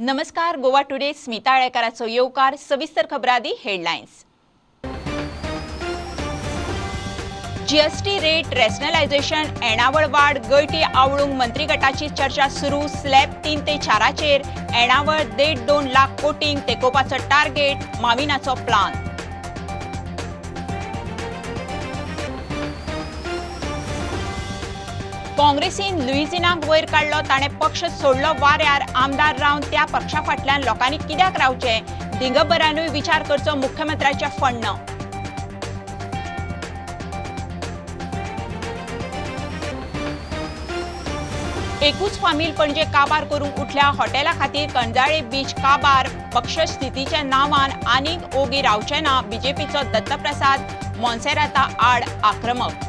नमस्कार, गोवा टुडे स्मिता आळेकाराचो येवकार. सविस्तर खबरादी हेडलायन्स. जीएसटी रेट रॅशनलायझेशन येणावळ वाड गळटी आवळूंक मंत्रीगटाची चर्चा सुरू. स्लॅब 3 ते 4चेर येणावळ 1.5-2 लाख कोटींक तेकोवपाचो टार्गेट, माविनाचो प्लान. काँग्रेसीन लुईजिनाक वयर काडलो, ताणें पक्ष सोडलो वाऱ्यार. आमदार रावन त्या पक्षा फाटल्यान लोकांनी कित्याक रावचें, दिगंबरानूय विचार करचो मुख्यमंत्र्याचें फण्ण. एकूच फामील पणजे काबार करूंक उठल्या. हॉटेला खातीर कंजाळे बीच काबार. पक्षस्थितीच्या नांवान आनीक ओगी रावचे ना, बीजेपीचो दत्तप्रसाद मोन्सेराता आड आक्रमक.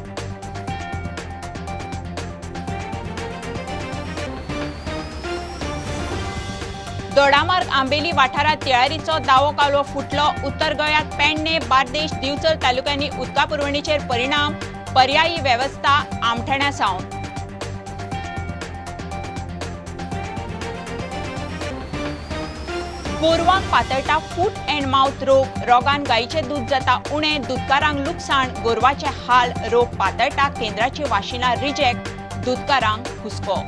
दोडामार्ग आंबेली वाठारांत तिळारीचो दावो कालवो फुटलो. उत्तर गोंयांत पेडणे, बार्देश, दिवचल तालुक्यांनी उदका पुरवणीचेर परिणाम. पर्यायी वेवस्था आमठाण्या सावन. गोरवांक पातळटा फूट अँड माउथ रोग. रोगान गायीचें दूद जाता उणें, दुदकारांक लुकसाण. गोरवाचे हाल, रोग पातळटा. केंद्राची वाशिनां रिजेक्ट, दुदकारांक हुस्को.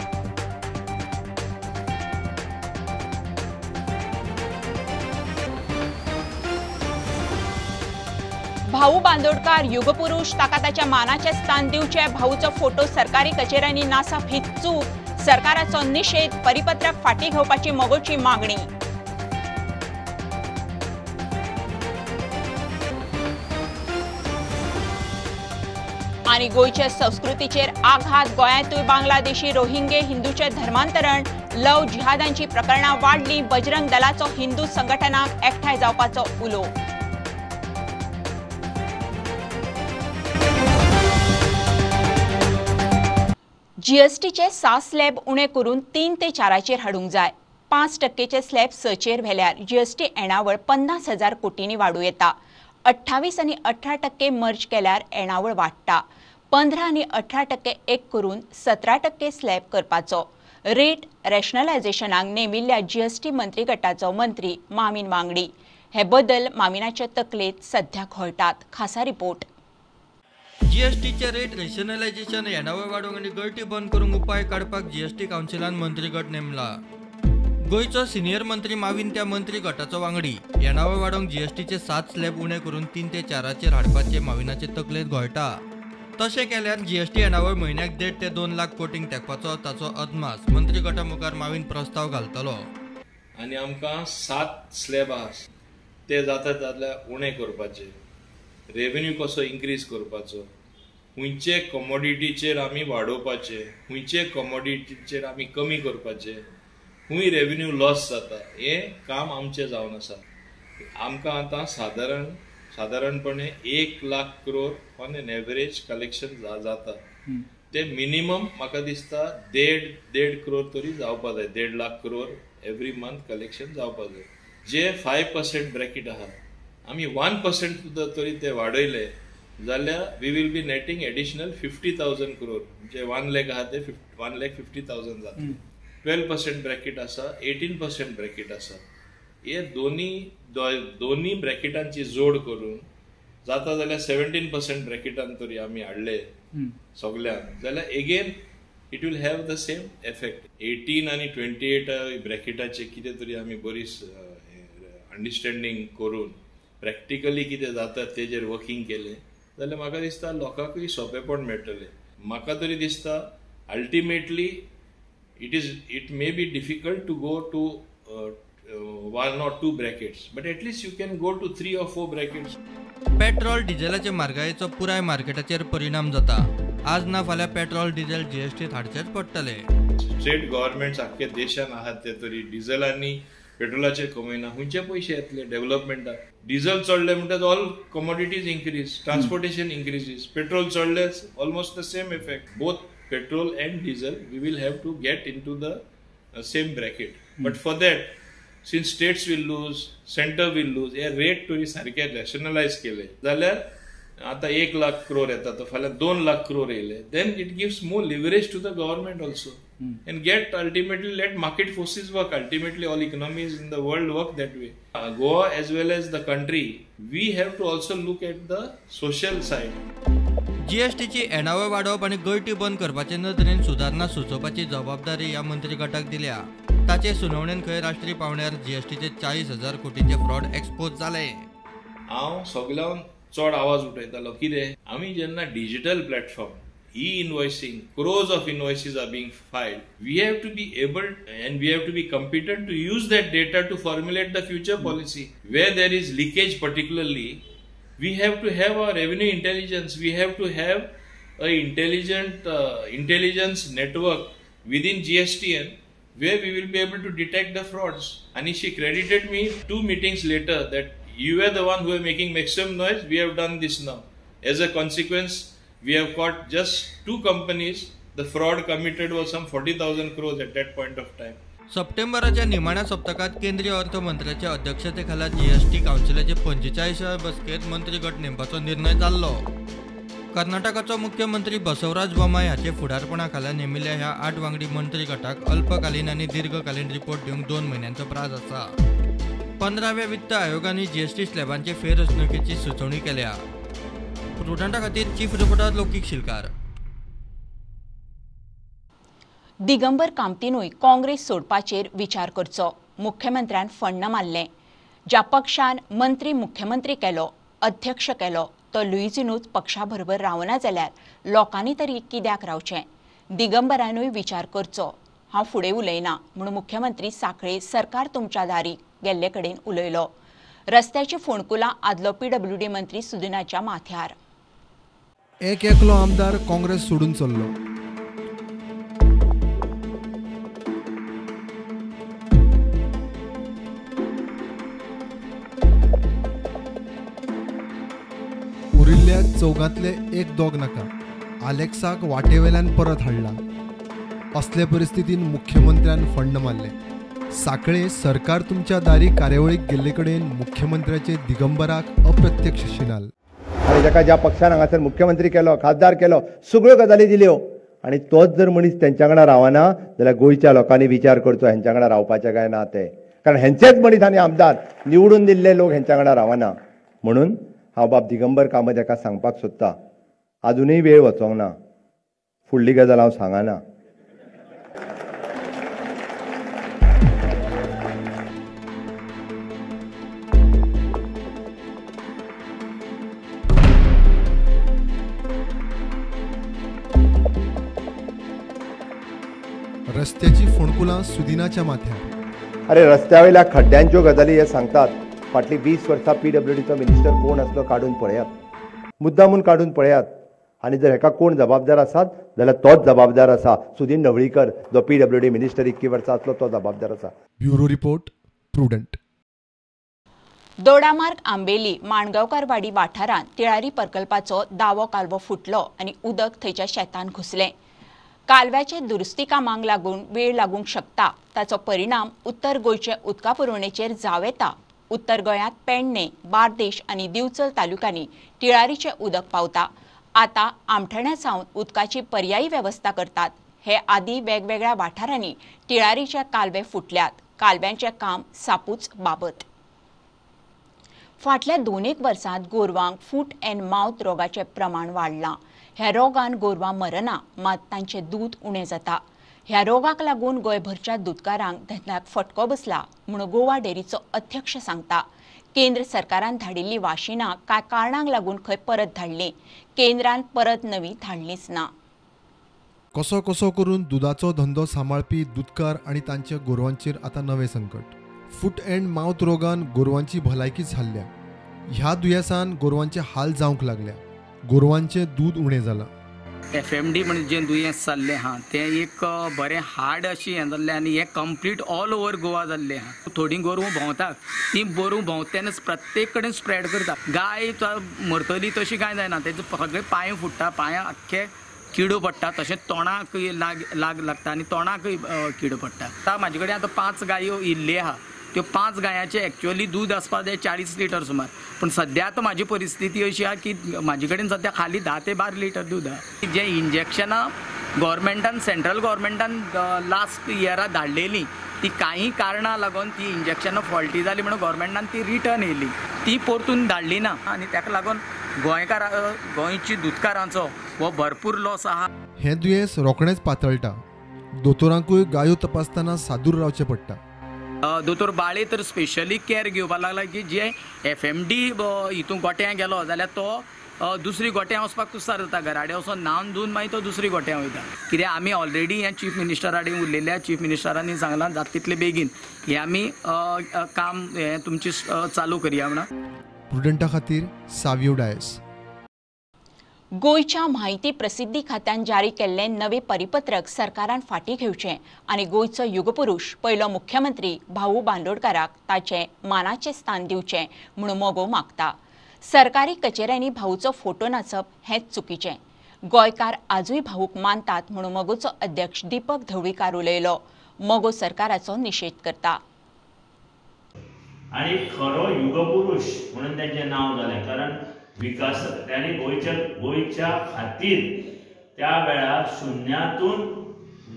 भाऊ बांदोडकार युगपुरुष, ताका ताच्या मानाचें स्थान दिवचें. भाऊचो फोटो सरकारी कचेऱ्यांनी नासप ही चूक, सरकाराचो निशेध. परिपत्रक फाटीं घेवपाची मगोची मागणी. आनी गोंयचे संस्कृतीचेर आघात. गोंयांतूय बांगलादेशी रोहिंगे हिंदूचें धर्मांतरण, लव जिहादांची प्रकरणां वाडलीं. बजरंग दलाचो हिंदू संघटनांक एकठांय जावपाचो उलो. जीएसटीचे 7 स्लॅब उणे करून 3 ते 4चेर हाडूंक जाय. 5% स्लॅब 6चेर व्हेल्यार जीएसटी येणावळ 50,000 कोटींनी वाडूं येता. 28 आनी 18% मर्ज केल्यार येणावळ वाडटा. 15 आनी 18% एक करून 17% स्लॅब करपाचो. रेट रॅशनलायझेशनाक नेमिल्ल्या जीएसटी मंत्रीगटाचो मंत्री मामीन वांगडी. हे बदल मामिनाचे तकलेंत सध्या घोळटात. खासा रिपोर्ट. जीएसटीचे रेट रॅशनलायझेशन येणावळ वाडोवंक आनी गळटी बंद करूंक उपाय काडपाक जीएसटी कावन्सिलान मंत्रीगट नेमला. गोंयचो सिनियर मंत्री माविन त्या मंत्रीगटाचो वांगडी. येणावळ वाडोवंक जीएसटीचे 7 स्लॅब उणे करून 3 ते 4चेर हाडपाचे माविनाचे तकलेंत घोळटा. तशें केल्यार जीएसटी येणावळ म्हयन्याक 1.5 ते 2 लाख कोटींक तेंकपाचो ताचो अदमास. मंत्रीगटा मुखार माविन प्रस्ताव घालतलो. आनी आमकां 7 स्लॅब आसा ते जाता जाल्यार उणे करपाचे, रेवेन्यू कसो इन्क्रीज करपाचो, खंयचे कमोडिटीचेर आमी वाडोवपाचे, खंयचे कमोडिटीचेर आमी कमी करपाचे, खंय रेवेन्यू लॉस जाता, हें काम आमचें जावन आसा. आमकां आतां सादारणपणे 1 lakh crore on an average collection जाता. ते मिनिमम म्हाका दिसता 1.5 क्रोर तरी जावपा जाय. 1.5 lakh crore every month collection जावपा जाय. जे 5% ब्रॅकेट आहा आमी 1% सुद्दां तरी ते वाडयले जाल्यार we will be netting additional 50,000 crore. जे 1 लाख आहा ते 1,50,000 जातले. 12% ब्रॅकेट आसा, 18% ब्रॅकेट आसा. हे दोन्ही ब्रॅकेटांची जोड करून जाता जाल्यार 17% ब्रॅकेटान तरी आमी हाडले सगल्यांक जाल्यार again it will have the same effect. 18 आनी 28 ब्रॅकेटाचे कितें तरी आमी बरीच अंडरस्टँडींग करून प्रॅक्टिकली कितें जाता तेजेर वर्किंग केलें जाल्यार म्हाका दिसता लोकांकूय सोंपेपण मेळटलें. म्हाका तरी दिसता ultimately it may be difficult to go to 1 or 2 brackets, but at least you can go to 3 or 4 brackets. Petrol डिझेलाचे म्हारगायेचो पुराय मार्केटाचेर परिणाम जाता. आज ना फाल्यां पेट्रोल डिझेल जीएसटीत हाडचेच पडटले. स्टेट गव्हर्मेंट्स आख्खे देशान आहात ते तरी डिझेल आनी पेट्रोलाचेर कमयना, खंयचे पयशे येतले डेव्हलपमेंटाक? डिझेल चडले म्हणटात all commodities increase, transportation increases. Petrol चडलेच almost the same effect. Both petrol and diesel we will have to get into the same bracket. But for that, since states will lose, centre will lose, hey rate तरी सारके रॅशनलायज केले जाल्यार आतां 1 लाख क्रोर येता तो फाल्यां 2 लाख क्रोर येयले, then it gives more leverage to the government also. And get ultimately let market forces work. Ultimately all economies in the world work that way. Goa as well as the country, we have to also look at the social side. जीएसटीची येणावळ वाडोवप आनी गळटी बंद करपाचे नदरेन सुदारणा सुचोवपाची जबाबदारी ह्या मंत्रीगटाक दिल्या. ताचे सुनावणेन खंय राष्ट्रीय पावंड्यार जीएसटीचे 40,000 कोटींचे फ्रॉड एक्सपोज जाले. हांव सगळ्यांक चड आवाज उठयतालो कितें आमी जेन्ना digital platform, e-invoicing, crores of invoices are being filed. We have to be able and we have to be competent to use that data to formulate the future policy. Where there is leakage particularly, we have to have our revenue intelligence. We have to have a intelligent intelligence network within GSTN where we will be able to detect the frauds. And she credited me 2 meetings later that you were the one who were making maximum noise. We have done this now. As a consequence, we have caught just 2 companies. The fraud committed was some 40,000 crores at that point of time. सप्टेंबराच्या निमाण्या सप्तकात केंद्रीय अर्थमंत्र्याच्या अध्यक्षतेखाला GST काउन्सिलाचे 45व्या बसकेत मंत्रीगट नेमपाचो निर्णय जाल्लो. कर्नाटकाचो मुख्यमंत्री बसवराज बोमाय हाचे फुडारपणाखाला नेमिल्ल्या ह्या 8 वांगडी मंत्रीगटाक अल्पकालीन आनी दीर्घकालीन रिपोर्ट दिवंक 2 म्हयन्यांचो प्रास आसा. 15व्या वित्त आयोगांनी जीएसटी स्लॅबांचे फेररचणुकेची सुचोवणी केल्या. प्रुडंटा खातीर चीफ रिपोर्टर लौकीक शिलकार. दिगंबर कामतीनूय काँग्रेस सोडपाचेर विचार करचो. मुख्यमंत्र्यान फण्ण मारलें. ज्या पक्षान मंत्री मुख्यमंत्री केलो, अध्यक्ष केलो, तो लुईजिनूच पक्षा बरोबर रावना जाल्यार लोकांनी तरी कित्याक रावचें? दिगंबरानूय विचार करचो. हांव फुडें उलयना म्हूण मुख्यमंत्री साखळे सरकार तुमच्या दारी गेल्ले कडेन उलयलो. रस्त्याची फोंडकुलां आदलो पीडब्ल्यूडी मंत्री सुदिनाच्या माथ्यार. एक एकलो आमदार काँग्रेस सोडून चल्लो. उरिल्ल्या चौगांतले एक दोग नाका. आलेक्साक वाटेवेल्यान परत हाडला. असले परिस्थितीन मुख्यमंत्र्यान फंड मारले. साखळे सरकार तुमच्या दारी कार्यावळीक गेल्ले कडेन मुख्यमंत्र्याचे दिगंबराक अप्रत्यक्ष शिनाल. आनी ताका ज्या पक्षान हांगासर मुख्यमंत्री केलो, खासदार केलो, सगळ्यो गजाली दिल्यो आनी तोच जर मनीस तेंच्या वांगडा रावना जाल्यार गोंयच्या लोकांनी विचार करचो हेंच्या वांगडा रावपाचें काय ना तें. कारण हेंचेच मनीस आनी आमदार निवडून दिल्ले लोक हेंच्या वांगडा रावना. म्हणून हांव बाब दिगंबर कामत हाका सांगपाक सोदता, आजुनूय वेळ वचोंक ना, फुडली गजाल हांव सांगना. रस्त्याची फोंडकुलां सुदिनाच्या माथ्यार. अरे रस्त्या वयल्या खड्ड्यांच्यो गजाली हे सांगतात. फाटलीं 20 वर्सां पीडब्ल्यूडीचो मिनिस्टर कोण आसलो काडून पळयात, मुद्दामून काडून पळयात. आनी जर हेका कोण जबाबदार आसात जाल्यार तोच जबाबदार आसा, सुदीन ढवळीकर, जो पीडब्ल्यूडी मिनिस्टर इतकी वर्सां आसलो तो जबाबदार आसा. Bureau report, Prudent. Dodamarg Ambeli Mangaonkarwadi वाठारांत तिळारी प्रकल्पाचो दावो कालवो फुटलो आनी उदक थंयच्या शेतान घुसलें. कालव्याचे दुरुस्ती कामांक लागून वेळ लागूंक शकता. ताचो परिणाम उत्तर गोंयचे उदका पुरवणेचेर जावं येता. उत्तर गोंयांत पेडणे, बार्देश आनी दिवचल तालुक्यांनी तिळारीचें उदक पावता. आतां आमठाण्या सावन उदकाची पर्यायी वेवस्था करतात. हे आदी वेगवेगळ्या वाठारांनी तिळारीचे कालवे फुटल्यात. कालव्यांचें काम सापूच बाबत. फाटल्या 2-1 वर्सांत गोरवांक फूट अँड माउथ रोगाचें प्रमाण वाडलां. ह्या रोगान गोरवां मरना, मात तांचें दूद उणें जाता. ह्या रोगाक लागून गोंयभरच्या दुदकारांक धंद्याक फटको बसला म्हूण गोवा डेअरीचो अध्यक्ष सांगता. केंद्र सरकारान धाडिल्ली वाशिनां कांय कारणांक लागून खंय परत धाडलीं, केंद्रान परत नवी धाडलीच ना. कसो कसो करून दुदाचो धंदो सांबाळपी दुदकार आनी तांच्या गोरवांचेर आतां नवें संकट. फूट अँड माउथ रोगान गोरवांची भलायकीच हाल्ल्या. ह्या दुयेंसान गोरवांचे हाल जावंक लागल्या. गोरवांचें दूद उणें जालां. एफ एम डी म्हणजे जें दुयेंस जाल्लें आहा तें एक बरें हार्ड अशें हें जाल्लें आनी हें कंप्लीट ऑल ओवर गोवा जाल्लें आहा. थोडीं गोरवां भोंवतात, तीं गोरवां भोंवता तेन्ना प्रत्येक कडेन स्प्रेड करता. गाय मरतली तशी कांय जायना, तेजे सगळे पांय फुट्टा, पांयां आख्खे किडो पडटा, तशें तोंडाक लाग लाग लागता आनी तोंडाकय किडो पडटा. आतां म्हाजे कडेन आतां 5 गायो इल्ल्यो आहा, त्यो 5 गायांचें एक्चुअली दूद आसपाक जाय 40 लिटर सुमार, पूण सद्या आतां म्हाजी परिस्थिती अशी आहा की म्हाजे कडेन सद्या खाली 10 ते 12 लिटर दूद आहा. जें इंजेक्शनां गोवोरमेंटान सेंट्रल गोवोरमेंटान लास्ट इयरा धाडलेली ती काही कारणां लागून ती इंजेक्शनां फॉल्टी जाली म्हणून गोवोरमेंटान ती रिटर्न येयली, ती परतून धाडली ना आनी ताका लागून गोंयकारां गोंयची दुदकारांचो हो भरपूर लॉस आहा. हें दुयेंस रोखडेंच पातळटा. दोतोरांकूय गायो तपासतना सादूर रावचें पडटा. दोतोर बाळे तर स्पेशली कॅर घेवपाक लागला की जे एफ एम डी हितून गोट्यां गेलो जाल्यार तो दुसरी गोट्यां वचपाक कुस्तार जाता. घराडे वचोन न्हावन धुवन मागीर तो दुसरी गोट्यां वयता. कित्याक आमी ऑलरेडी हें चीफ मिनिस्टरा कडेन उलयल्ल्या, चीफ मिनिस्टरांनी सांगलां जाता तितले बेगीन हें आमी काम हें तुमची चालू करया म्हणून. प्रुडंटा खातीर सावियो डायस. गोंयच्या म्हायती प्रसिद्धी खात्यान जारी केल्लें नवें परिपत्रक सरकारान फाटीं घेवचें आनी गोंयचो युगपुरूष पयलो मुख्यमंत्री भाऊ बांदोडकाराक ताचें मानाचें स्थान दिवचें म्हूण मगो मागता. सरकारी कचेऱ्यांनी भाऊचो फोटो नाचप हेंच चुकीचें. गोंयकार आजूय भाऊक मानतात म्हूण मगोचो अध्यक्ष दीपक धवळीकार उलयलो. मगो सरकाराचो निशेध करता. आनी खरो युगपुरूष म्हणून तांचें नांव जालें, कारण विकास तांणी गोंयच्या खातीर त्या वेळार शुन्यांतून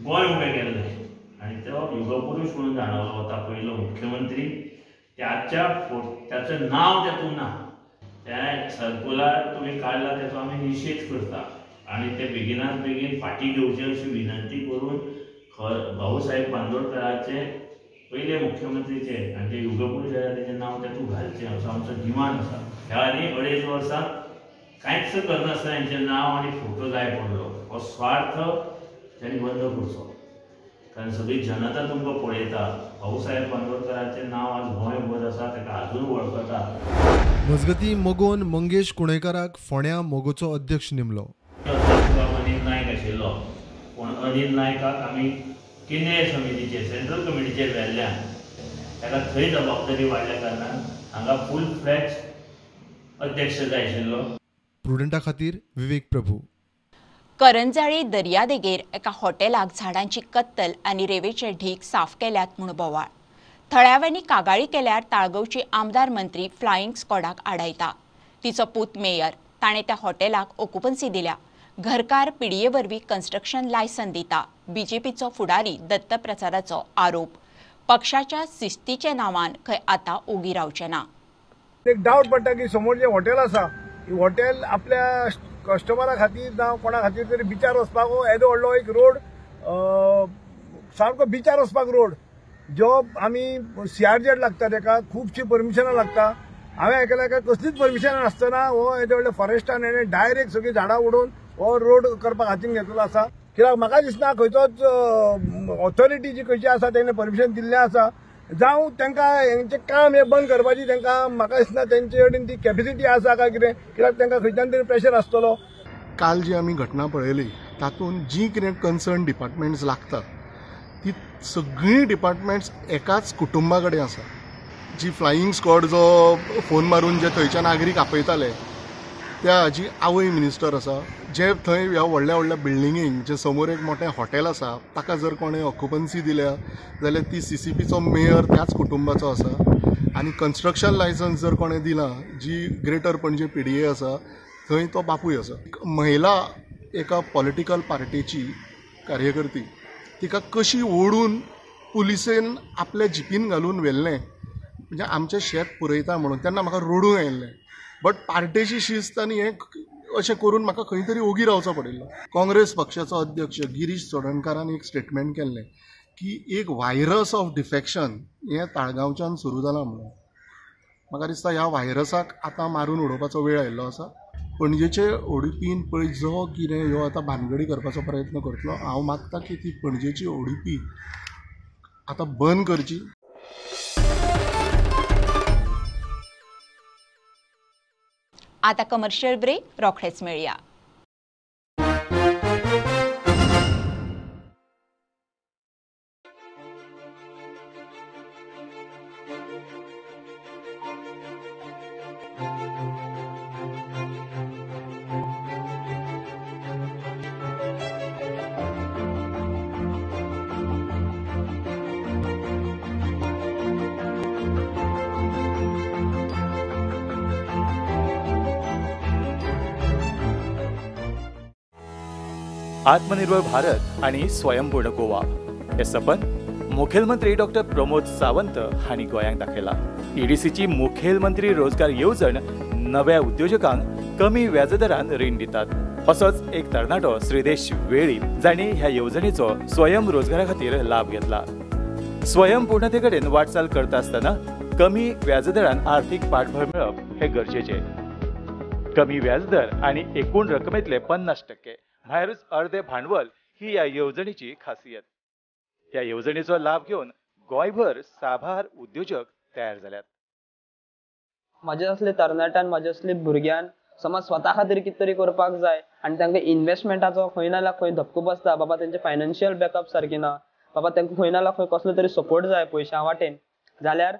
गोंय उबें केल्लें आनी तो युगपुरूष म्हणून जाणवलो वता. पयलो मुख्यमंत्री ताचें नांव तातूंत ना. त्या सर्कुलर तुमी काडला तेचो आमी निशेध करता आनी ते बेगिनात बेगीन फाटीं घेवचे अशी विनंती करून भाऊसाहेब बांदोडकराचे पयले मुख्यमंत्रीचे आनी जे युगपुरूष आसा तेचें नांव तातूंत घालचें असो आमचो डिमांड आसा. ह्या आनी 2.5 वर्सां कांयच करनासतना हेंचें नांव आनी फोटो जाय पडलो. हो स्वार्थ तांणी बंद करचो, कारण सगळी जनता तुमकां पळयता. भाऊसाहेब बांदोडकराचें नांव आज गोंयभर आसा, ताका आजून वळखता. मजगतीं मगोन मंगेश कुणेकाराक फोंड्या मगोचो अध्यक्ष नेमलो. अनिल नायक आशिल्लो, पूण अनिल नायकाक आमी केंद्रीय समितीचेर सेंट्रल कमिटीचेर व्हेल्ल्यान ताका थंय जबाबदारी वाडल्या कारणान हांगा फूल फ्लॅज अध्यक्ष जाय आशिल्लो. प्रुडंटा खातीर विवेक प्रभू. करंजाळे दर्यादेगेर एका हॉटेलाक झाडांची कत्तल आनी रेवेचे ढीक साफ केल्यात म्हूण बोवाळ. थळाव्यांनी कागाळी केल्यार ताळगांवची आमदार मंत्री फ्लायिंग स्कॉडाक आडायता. तिचो पूत मेयर, ताणें त्या हॉटेलाक ऑक्युपन्सी दिल्या. घरकार पीडीए वरवीं कन्स्ट्रक्शन लायसन दिता. बीजेपीचो फुडारी दत्तप्रसादाचो आरोप. पक्षाच्या शिस्तीच्या नांवान खंय आतां ओगी रावचें ना. एक डावट पडटा की समोर जें हॉटेल आसा, हॉटेल आपल्या कस्टमरा खातीर जावं कोणा खातीर तरी बिचार वचपाक येदो व्हडलो एक रोड, सारको बिचार वचपाक रोड जो आमी सीआरजेड लागता ताका खुबशीं परमिशनां लागता. हांवें आयकलां काय कसलीच परमिशनां नासतना हो येदे व्हडले फॉरेस्टान हेणें डायरेक्ट सगळीं झाडां उडोवन हो रोड करपाक हातीन घेतलेलो आसा. कित्याक म्हाका दिसना खंयचोच ऑथॉरिटी जी खंयची आसा तेणें परमिशन दिल्लें आसा, जावं तांकां हेंचें काम हें बंद करपाची तांकां म्हाका दिसना तेंचे कडेन ती कॅपेसिटी आसा काय कितें, कित्याक तांकां खंयच्यान तरी प्रेशर आसतलो. काल जी आमी घटना पळयली तातूंत जी कितें कन्सर्न डिपार्टमेंट्स लागता ती सगळीं डिपार्टमेंट्स एकाच कुटुंबा कडेन आसा. जी फ्लायिंग स्क्वॉड जो फोन मारून जे थंयच्या नागरीक आपयताले त्या जी आवय मिनिस्टर आसा, जे थंय ह्या व्हडल्या व्हडल्या बिल्डिंगेंक जे समोर एक मोठें हॉटेल आसा ताका जर कोणें ऑक्युपन्सी दिल्या जाल्यार ती सीसीपीचो मेयर त्याच कुटुंबाचो आसा. आनी कन्स्ट्रक्शन लायसन्स जर कोणें दिलां जी ग्रेटर पणजे पीडीए आसा थंय तो बापूय आसा. महिला एका पॉलिटिकल पार्टीची कार्यकर्ती, तिका कशी ओडून पुलिसेन आपल्या जिपीन घालून व्हेल्लें, म्हणजे आमचें शेत पुरयता म्हणून, तेन्ना म्हाका रडूंक आयिल्लें. बट पार्टेची शिस्त आनी हें अशें करून म्हाका खंय तरी ओगी रावचो पडिल्लो. काँग्रेस पक्षाचो अध्यक्ष गिरीश चोडणकारान एक स्टेटमेंट केल्लें की एक व्हायरस ऑफ डिफेक्शन हें ताळगांवच्यान सुरू जालां म्हणून. म्हाका दिसता ह्या व्हायरसाक आतां मारून उडोवपाचो वेळ आयिल्लो आसा. पणजेचे ओडीपीन पळय जो कितें ह्यो आतां भानगडी करपाचो प्रयत्न करतलो, हांव मागता की ती पणजेची ओडीपी आतां बंद करची. आता कमर्शियल ब्रेक, रोखडेच मेळया. आत्मनिर्भर भारत आनी स्वयंपूर्ण गोवा हे सपन मुखेलमंत्री डॉक्टर प्रमोद सावंत हांणी गोंयांक दाखयला। ईडीसीची मुखेलमंत्री रोजगार येवजण नव्या उद्योजकांक कमी व्याजदरान रीण दितात। असोच एक तरणाटो श्रीदेश वेळीप जांणी ह्या येवजणेचो स्वयं रोजगारा खातीर लाभ घेतला। स्वयंपूर्णते कडेन वाटचाल करता आसतना कमी व्याजदरान आर्थिक पाठबळ मेळप हे गरजेचे। कमी व्याजदर आनी एकूण रकमेतले 50% भायरूच अर्धे भांडवल ही ह्या येवजणेची खासियत। ह्या येवजणेचो लाभ घेवन गोंयभर साबार उद्योजक तयार जाल्यात। म्हाजे असले तरणाट्यान, म्हाजे असले भुरग्यान समज स्वता खातीर कितें तरी करपाक जाय आनी तांकां इन्वेस्टमेंटाचो खंय ना जाल्यार खंय धपको बसता। बाबा तेंचे फायनान्शियल बॅकअप सारकी ना, बाबा तांकां खंय ना जाल्यार खंय कसलो तरी सपोर्ट जाय पयशां वाटेन, जाल्यार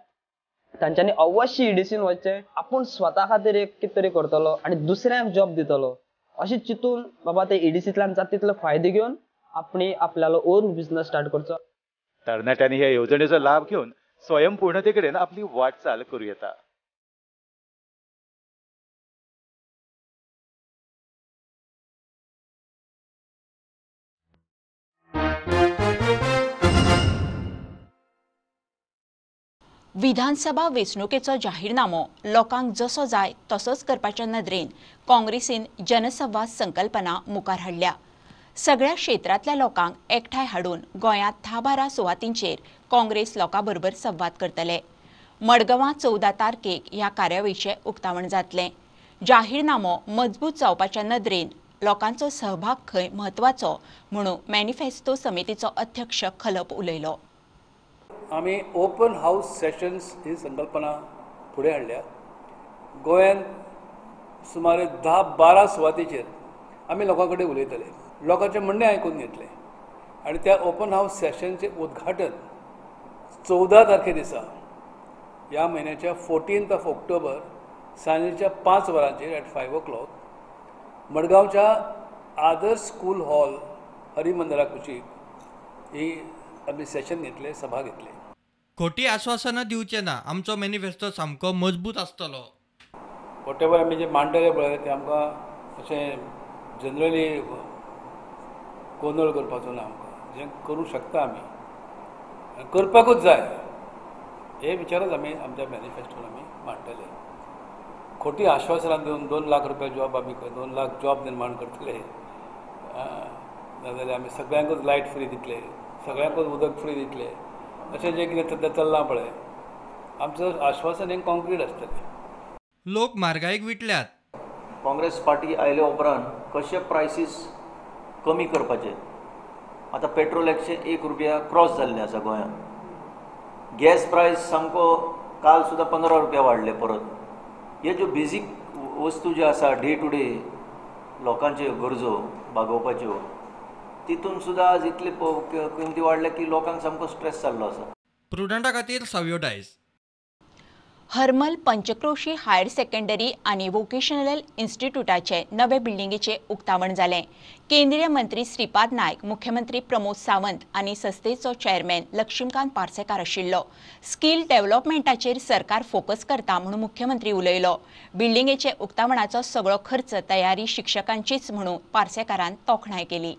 तांच्यांनी अवश्य ईडीसीन वचचें। आपूण स्वता खातीर एक कितें तरी करतलो आनी दुसऱ्यांक जॉब दितलो अशें चिंतून बाबा ते ईडीसींतल्यान जाता तितलो फायदो घेवन आपणी आपल्यालो ओन बिजनस स्टार्ट करचो। तरणाट्यांनी ह्या येवजणेचो लाभ घेवन स्वयंपूर्णते कडेन आपली वाटचाल करूं येता। विधानसभा वेंचणुकेचो जाहीरनामो लोकांक जसो जाय तसोच करपाच्या नदरेन काँग्रेसीन जनसंवाद संकल्पना मुखार हाडल्या। सगळ्या क्षेत्रांतल्या लोकांक एकठांय हाडून गोंयांत 10-12 सुवातींचेर काँग्रेस लोकां बरोबर संवाद करतले। मडगांवां 14 तारखेक ह्या कार्यावळीचें उक्तावण जातलें। जाहीरनामो मजबूत जावपाच्या नदरेन लोकांचो सहभाग खंय म्हत्वाचो म्हणून मॅनिफेस्टो समितीचो अध्यक्ष खलप उलयलो। आमी ओपन हाऊस सेशन्स ही संकल्पना फुडें हाडल्या। गोंयांत सुमारे 10-12 सुवातेचेर आमी लोकां कडेन उलयतले, लोकांचें म्हणणें आयकून घेतलें आनी त्या ओपन हाऊस सेशनचें उद्घाटन 14 तारखे दिसा ह्या म्हयन्याच्या 14 ऑक्टोबर सांजेच्या 5 वरांचेर एट 5 o'clock मडगांवच्या आदर्श स्कूल हॉल हरिमंदिरा कुशीक ही आमी सेशन घेतले, सभा घेतली। खोटी आश्वासनां दिवचे ना, आमचो मॅनिफेस्टो सामको मजबूत आसतलो। वॉटेवर आमी जे मांडले पळय ते आमकां अशें जनरली गोंदळ करपाचो ना, आमकां जें करूं शकता आमी करपाकूच जाय हे विचारच आमी आमच्या मॅनिफेस्टोन आमी मांडटले। खोटी आश्वासनां दिवन 2 लाख रुपया जॉब आमी 2 लाख जॉब निर्माण करतले, नाजाल्यार आमी सगळ्यांकूच लायट फ्री दितले, सगळ्यांकूच उदक फ्री दितले, अशें जें कितें सद्या चल्लां पळय आमचें आश्वासन हें कॉन्क्रीट आसतलें। लोक म्हारगायेक विटल्यात। काँग्रेस पार्टी आयले उपरांत कशे प्रायसीस कमी करपाचे, आतां पेट्रोल 101 रुपया क्रॉस जाल्लें आसा गोंयांत, गॅस प्रायस सामको काल सुद्दां 15 रुपया वाडले परत। हे ज्यो बेजीक वस्तू ज्यो आसा डे टू डे लोकांच्यो गरजो भागोवपाच्यो तितून सुद्दां आज इतले किमती वाडल्या की लोकांक सामको स्ट्रेस जाल्लो आसा। प्रुडंटा खातीर Savio Dias. Harmal Panchkroshi higher secondary आनी वोकेशनल इन्स्टिट्यूटाचे नवे बिल्डिंगेचे उक्तावण जालें। केंद्रीय मंत्री श्रीपाद नायक, मुख्यमंत्री प्रमोद सावंत आनी संस्थेचो चेअरमॅन लक्ष्मीकांत पार्सेकार आशिल्लो। स्किल डेव्हलपमेंटाचेर सरकार फोकस करता म्हणून मुख्यमंत्री उलयलो। बिल्डिंगेचे उक्तावणाचो सगळो खर्च तयारी शिक्षकांचीच म्हणून पार्सेकारान तोखणाय केली।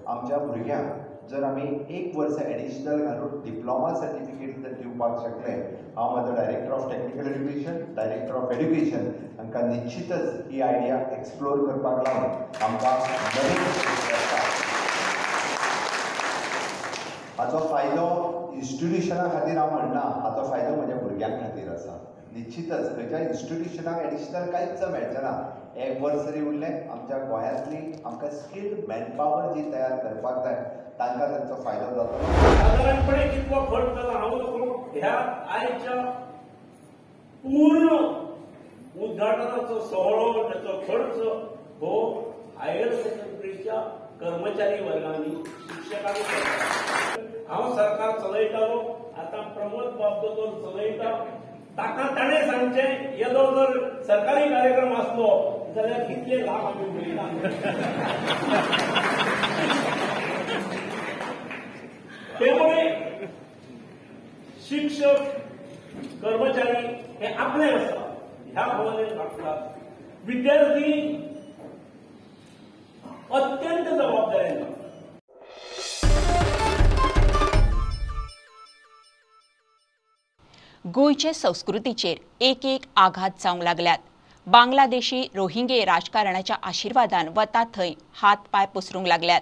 आमच्या भुरग्यांक जर आमी 1 वर्स एडिशनल घालून डिप्लोमा सर्टिफिकेट जर दिवपाक शकले, हांव म्हजो director of technical education, director of education हांकां निश्चितच ही आयडिया एक्सप्लोर करपाक लावन आमकां नवीन हाचो फायदो इन्स्टिट्युशना खातीर हांव म्हणना, हाचो फायदो म्हज्या भुरग्यां खातीर आसा। निश्चितच खंयच्या इन्स्टिट्युशनाक एडिशनल कांयच मेळचें ना, एक वर्स तरी उरलें. आमच्या गोंयांतली आमकां स्किल्ड मॅनपावर जी तयार करपाक जाय तांकां तांचो फायदो जातलो. सादारणपणे कितलो खर्च जाला हांव नको, ह्या आयच्या पूर्ण उद्घाटनाचो सोहळो त्याचो खर्च हो हायर सेकंडरीच्या कर्मचारी वर्गांनी शिक्षकांनी केला. हांव सरकार चलयतालो, आतां प्रमोद बाब दोतोर चलयता, ताका ताणें सांगचें येदो जर सरकारी कार्यक्रम आसलो जाल्यार कितले लाख आमी उलयता. त्यामुळे शिक्षक कर्मचारी हे आपले आसा ह्या भावनेन वागतात. विद्यार्थी अत्यंत जबाबदारीन वागतात. गोंयचे संस्कृतीचेर एक एक आघात जावंक लागल्यात. बांगलादेशी रोहिंगे राजकारणाच्या आशिर्वादान वता थंय हात पांय पसरूंक लागल्यात.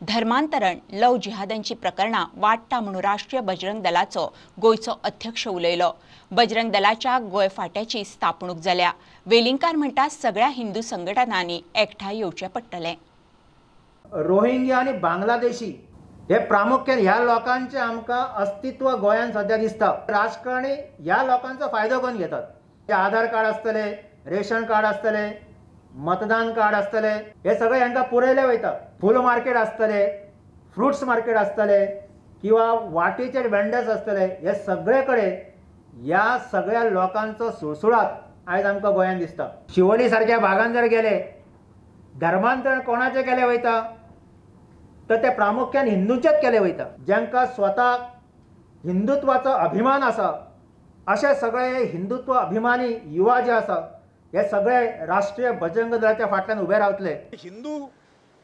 धर्मांतरण लव जिहादांची प्रकरणां वाडटा म्हणून राष्ट्रीय बजरंग दलाचो गोंयचो अध्यक्ष उलयलो. बजरंग दलाच्या गोंय फांट्याची स्थापणूक जाल्या. वेलिंगकार म्हणटा सगळ्या हिंदू संघटनांनी एकठांय येवचें पडटलें. रोहिंग्या आनी बांगलादेशी हे प्रामुख्यान ह्या लोकांचें आमकां अस्तित्व गोंयांत सद्या दिसता. राजकारणी ह्या लोकांचो फायदो करून घेतात. आधार कार्ड आसतलें, रेशन कार्ड आसतलें, मतदान कार्ड आसतलें, हे सगळें हांकां पुरयलें वयता. फूल मार्केट आसतलें, फ्रुट्स मार्केट आसतलें किंवा वाटेचेर वेंडर्स आसतले, हे सगळे कडेन ह्या सगळ्या लोकांचो सुळसुळाट आयज आमकां गोंयांत दिसता. शिवोली सारक्या भागान जर गेले, धर्मांतरण कोणाचें केलें वयता तर ते प्रामुख्यान हिंदूचेच केले वयता. जांकां स्वता हिंदुत्वाचो अभिमान आसा अशे सगळे हिंदुत्व अभिमानी युवा जे आसा हे सगळे राष्ट्रीय बजरंग दलाच्या फाटल्यान उबे रावतले. हिंदू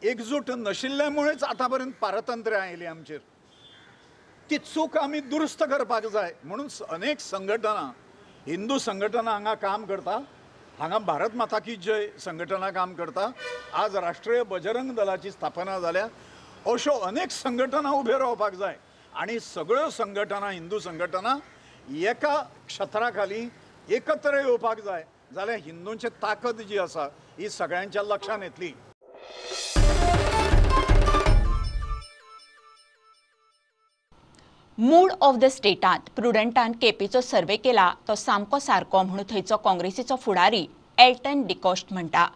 एकजूट नशिल्ल्यामुळेच आतापर्यंत पारतंत्र्य आयली आमचेर. ती चूक आमी दुरुस्त करपाक जाय म्हणून अनेक संघटना, हिंदू संघटना हांगा काम करता. हांगा भारत माता की जय संघटना काम करता. आज राष्ट्रीय बजरंग दलाची स्थापना जाल्या. अश्यो अनेक संघटना उभ्यो रावपाक जाय आनी सगळ्यो संघटना, हिंदू संघटना एका छत्रा खाली एकत्र येवपाक जाय जाल्यार हिंदूंची ताकद जी आसा ही सगळ्यांच्या लक्षांत येतली. मूड ऑफ the स्टेटांत प्रुडंटान केपेचो सर्वे केला तो सामको सारको म्हणून थंयचो काँग्रेसीचो फुडारी एल्टन डिकॉस्ट म्हणटा.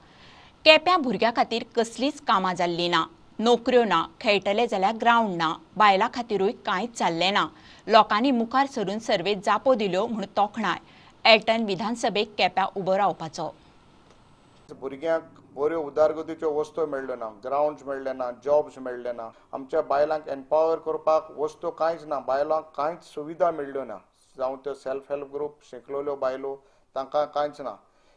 केप्यां भुरग्यां खातीर कसलीच कामां जाल्लीं ना, नोकऱ्यो ना, खेळटले जाल्यार ग्रावंड ना, बायलां खातीरूय कांयच जाल्लें ना. लोकांनी मुखार सरून सर्वेत जापो दिल्यो म्हूण तोखणाय. एल्टन विधानसभेक केप्यां उबो रावपाचो. भुरग्यांक बऱ्यो उदरगतीच्यो वस्तू मेळ्ळ्यो ना, ग्रावंड्स मेळ्ळे ना, जॉब्स मेळ्ळे ना, आमच्या बायलांक एम्पावर करपाक वस्तू कांयच ना, बायलांक कांयच सुविधा मेळ्ळ्यो ना, जावं त्यो सेल्फ हेल्प ग्रुप शिकलेल्यो बायलो तांकां कांयच ना.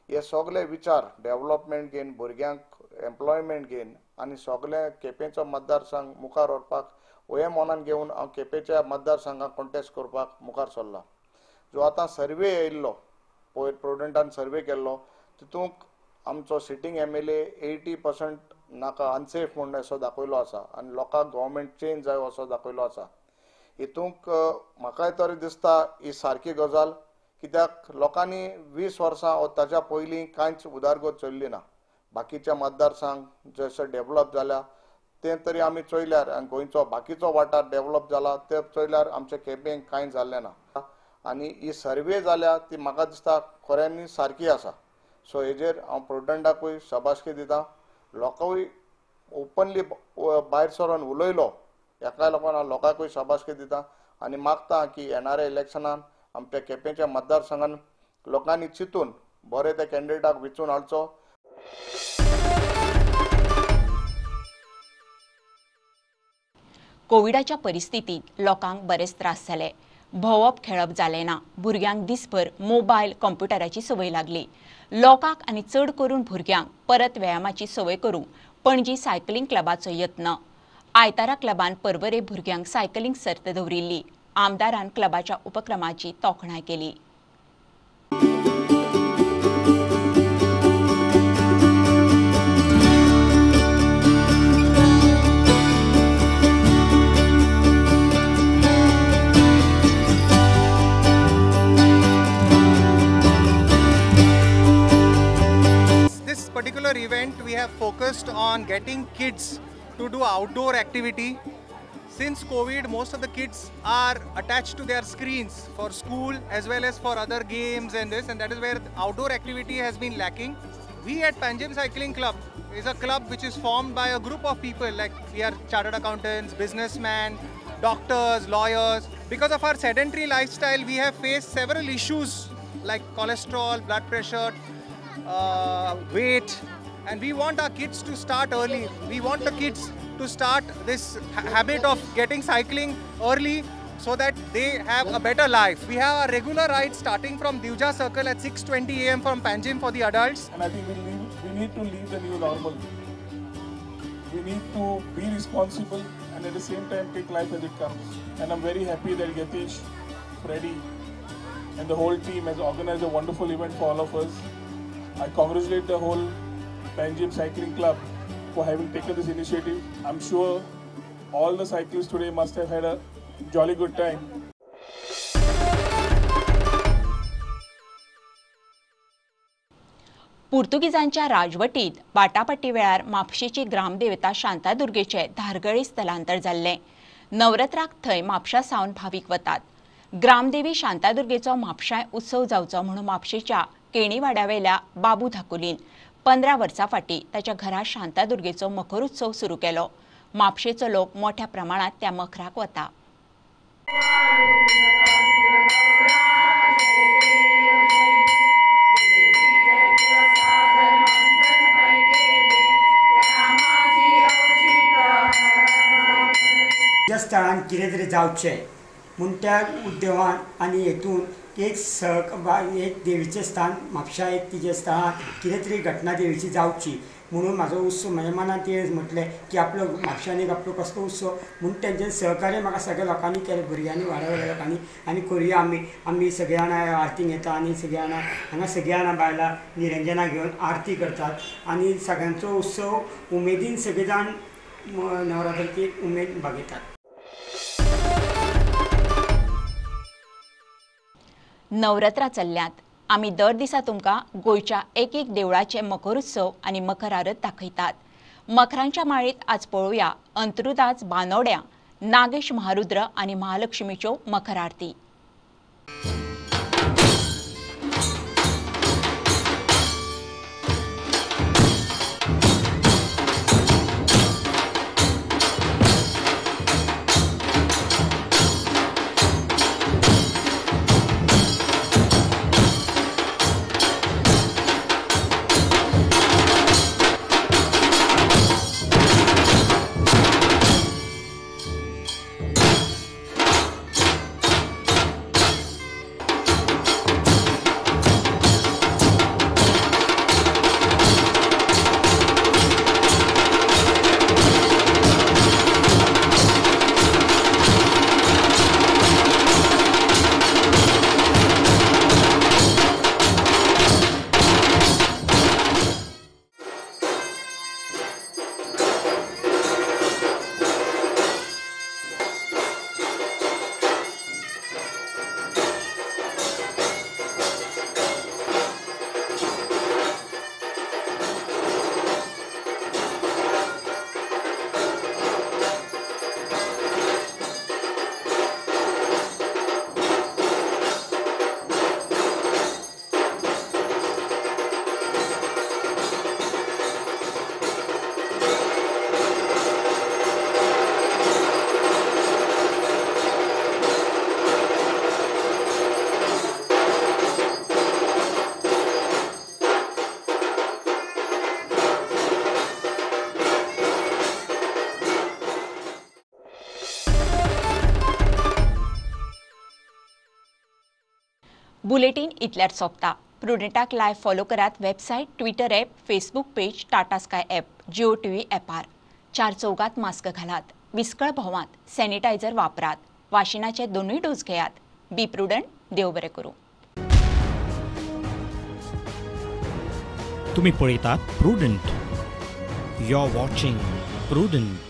हे सगळे विचार डेव्हलपमेंट घेवन भुरग्यांक एम्प्लॉयमेंट घेवन आनी सगळे केपेंचो मतदारसंघ मुखार व्हरपाक हे मनान घेवन हांव केपेंच्या मतदारसंघाक कॉन्टेस्ट करपाक मुखार सरला. जो आतां सर्वे येयल्लो पयर प्रुडंटान सर्वे केल्लो तितूंक आमचो सिटींग MLA 80% नाका अनसेफ म्हूण असो दाखयलो आसा आनी लोकांक गव्हर्मेंट चेंज जाय असो दाखयलो आसा. हितूंक म्हाकाय तरी दिसता ही सारकी गजाल, कित्याक लोकांनी 20 वर्सां वो ताच्या पयलीं कांयच उदरगत चल्ली ना. बाकीच्या मतदारसंघ जशे डेव्हलप जाल्या ते तरी आमी चोयल्यार आनी गोंयचो बाकीचो वाठार डेव्हलप जाला ते चोयल्यार आमच्या केपेंक कांय जाल्लें ना. आनी ही सर्वे जाल्या ती म्हाका दिसता खऱ्यांनी सारकी आसा. सो हेजेर हांव प्रुडंटाकूय शाबासकी दिता. लोकांकूय ओपनली भायर सरून उलयलो हेका लागून हांव लोकांकूय शाबासकी दिता आनी मागता की येणाऱ्या इलेक्शनान आमच्या केपेंच्या मतदारसंघान लोकांनी चिंतून बरे त्या कॅन्डिडेटाक वेंचून हाडचो. कोविडाच्या परिस्थितीत लोकांक बरेच त्रास जाले. भोंवप खेळप जालें ना. भुरग्यांक दिसभर मोबायल कंप्युटराची संवय लागली. लोकांक आनी चड करून भुरग्यांक परत व्यायामाची संवय करूंक पणजी सायकलिंग क्लबाचो यत्न. आयतारा क्लबान परवरे भुरग्यांक सायकलिंग सर्त दवरिल्ली. आमदारान क्लबाच्या उपक्रमाची तोखणाय केली. Particular have focused on getting kids to do outdoor activity. Since COVID, most of the kids are attached to their screens for school as well as for other games and this, and that is where outdoor activity has been lacking. We at Panjim Cycling Club is a club which is formed by a group of people, like we are chartered accountants, businessmen, doctors, lawyers. Because of our sedentary lifestyle, we have faced several issues like cholesterol, blood pressure, weight, and we want our kids to start early. We want the kids to start this habit of getting cycling early so that they have a better life. We have a regular ride starting from Divja Circle at 6:20 a.m. from Panjim for the adults. And I think we need to leave the new normal. We need to be responsible and at the same time take life as it comes. And I'm very happy that Yatish, Freddy and the whole team has organized a wonderful event for all of us. I congratulate the whole Panjim Cycling Club for having taken this initiative. I'm sure all the cyclists today must have had a jolly good time. पुर्तुगीजांच्या राजवटीत बाटापट्टी वेळार म्हापशेची ग्रामदेवता शांतादुर्गेचे धारगळी स्थलांतर जाल्लें. नवरात्राक थंय म्हापशा सावन भावीक वतात. ग्रामदेवी शांतादुर्गेचो म्हापशाय उत्सव जावचो म्हणून म्हापशेच्या केणीवाड्यावेल्या बाबू धाकुलीन 15 वर्सां फाटीं ताच्या घरा शांतादुर्गेचो मखरोत्सव सुरू केलो. म्हापशेचो लोक मोठ्या प्रमाणात त्या मखराक वता. ज्या स्थळान कितें तरी जावचें म्हूण त्या उद्देवान आनी हेतून एक एक देवीचें स्थान म्हापशा एक तिजें स्थळान कितें तरी घटना देवीची जावची म्हणून म्हाजो उत्सव म्हज्या मनांत तें म्हटलें की आपलो म्हापशान एक आपलो कसलो उत्सव म्हूण तेंचे सहकार्य म्हाका सगळ्या लोकांनी केलें, भुरग्यांनी, वाड्या वयल्या लोकांनी. आनी करुया आमी आमी सगळीं जाणां आरतींक येता आनी सगळीं जाणां हांगा सगळीं जाणां बायलां निरंजना घेवन आरती करतात आनी सगळ्यांचो उत्सव उमेदीन सगळे जाण नवरात्राची उमेद भागयतात. नवरात्रा चल्ल्यात. आमी दर दिसा तुमकां गोंयच्या एक एक देवळाचे मखरोत्सव आनी मखर आरत दाखयतात. मखरांच्या माळेंत आज पळोवया अंत्रुदास बानोड्या, नागेश महारुद्र आनी महालक्ष्मीच्यो मखर आरती. बुलेटिन इतल्यार सोंपता. प्रुडंटाक लायव्ह फॉलो करात website, Twitter app, Facebook page, Tata Sky app, Jio TV ॲपार. चार चौगात मास्क घालात, विस्कळ भोंवात, सॅनिटायझर वापरात, वाशिनाचे दोनूय डोस घेयात. बी प्रुडंट. देव बरें करूं. तुम्ही पळयतात Prudent. You are watching Prudent.